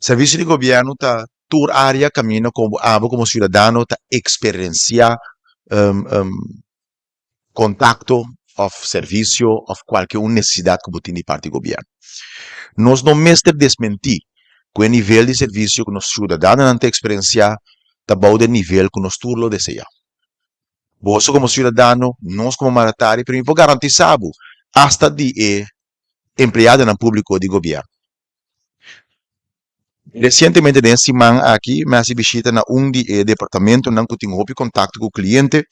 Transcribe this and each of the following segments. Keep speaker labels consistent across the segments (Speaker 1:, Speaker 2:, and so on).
Speaker 1: Servisio di gobièrnu ta tur área kaminda ku abo komo siudadano ta eksperensiá kontakto òf servisio òf kualke un nesesidat ku bo tin di parti di gobièrnu. Nos no mester desmentí ku e nivel di servisio ku nos siudadanonan ta eksperensiá ta bou di e nivel ku nos tur lo deseá. Boso komo siudadano, nos komo mandatario, pero mi por garantisá bo asta di e empleadonan públiko di gobièrnu. Resientemente den e siman aki mi a hasi bishita na un di e departamentonan ku tin hopi kontakto ku kliente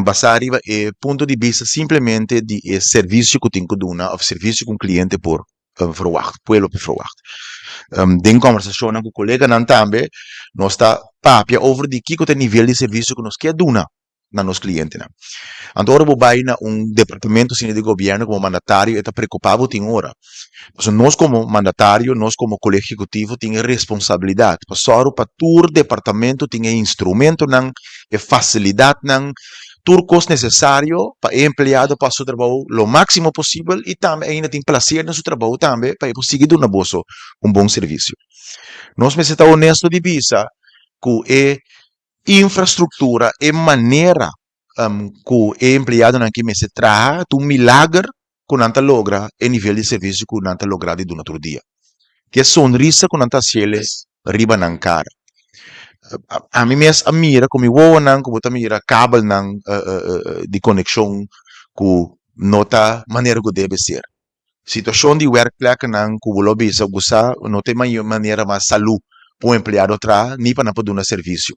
Speaker 1: basá riba e punto di bista simplemente di e servisio ku tin ku duna òf servisio ku un kliente por verwagt, pueblo por verwagt. Den kòmbersashonnan ku koleganan tambe nos ta papia over di kiko ta e nivel di servisio ku nos ke duna. na nos klientenan. Anto ora bo bai na un departamento asina di gobièrnu komo mandatario e ta preokupá bo tin ora. Pasobra nos komo mandatario, nos komo kolegio ehekutivo tin e responsabilidat pa sòru pa tur departamento tin e instrumentonan, e fasilidatnan, tur kos nesesario pa e empleado por hasi su trabou lo máksimo posibel i tambe ainda tin plaser den su trabou tambe pa e por sigui duna boso un bon servisio. Nos mester ta honesto di bisa ku e infrastruktura, e manera ku e empleadonan aki mester traha ta un milager ku nan ta logra e nivel di servisio ku nan ta logra di duna tur dia. Ke sonrisa ku nan ta hasiel riba nan kara. Ami mes a mira ku mi wowonan ku bo ta mira kabelnan di konekshon ku no ta manera ku debe ser. Situashon di wèrkplèknan ku bo lo bisa ku sa no ta e manera mas salú pa un empleado traha ni pa nan por duna servisio.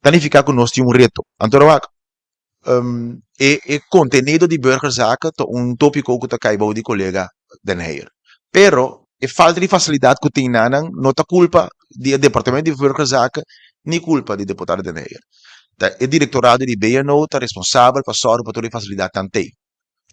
Speaker 1: Ta nifiká ku nos tin un reto. Anto wak, e e kontenido di burgerzaken ta un tópiko ku ta kai bou di kolega Den Heyer. Pero e falta di fasilidat ku tin na nan no ta kulpa di e departamento di burgerzaken ni kulpa di deputado Den Heyer. Ta e direktorado di BNO ta responsabel pa sòru pa tur e fasilidatnan t'ei.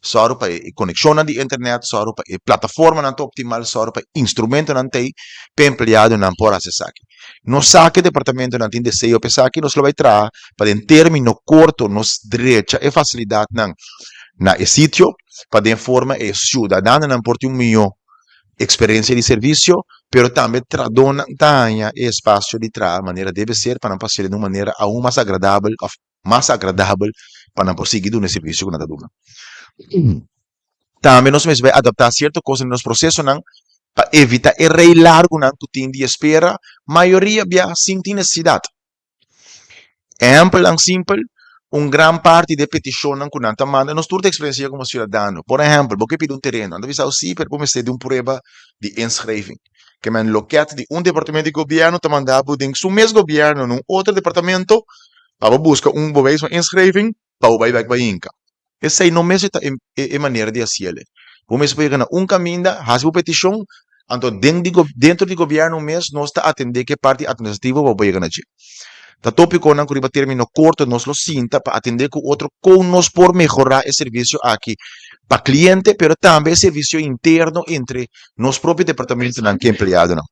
Speaker 1: Sòru pa e konekshonnan di internet, sòru pa e plataformanan ta optimal, sòru pa e instrumentonan ta ei pa e empleadonan por hasi esaki. Nos sa ku e departamentonan tin deseo pa esaki, nos lo bai traha pa den término korto nos drecha e fasilidatnan na e sitio pa den forma e siudadanonan por tin un mihó eksperensia di servisio, pero tambe trahadónan ta haña e espasio di traha manera debe ser pa nan por hasiel den un manera aun mas agradabel òf mas agradabel pa nan por sigui duna e servisio ku nan ta duna. Tambe nos mester bai adaptá sierto kos den nos prosesonan pa evitá e rei largunan ku tin di espera mayoria bia sin tin nesesidat. Ehèmpelnan simpel, un gran parti di e petishonnan ku nan ta manda, nos tur ta eksperensiá komo siudadano. Por ehèmpel, bo ke pidi un tereno, nan ta bisa bo si, pero bo mester di un prueba di inschrijving. Ke men lokèt di un departamento di gobièrnu ta manda bo den su mes gobièrnu na un otro departamento pa bo buska un bewijs van inschrijving pa bo bai bek bai hinka. Esei no mester ta e manera di hasiel. Bo mester por yega na un kaminda, hasi bo petishon, anto den di dentro di gobièrnu mes nos ta atendé ku e parti atministrativo pa bo por yega na dje. Ta tópikonan ku riba término korto nos lo sinta pa atendé ku otro kon nos por mehorá e servisio aki pa kliente pero tambe e servisio interno entre nos propio departamentonan ku empleadonan.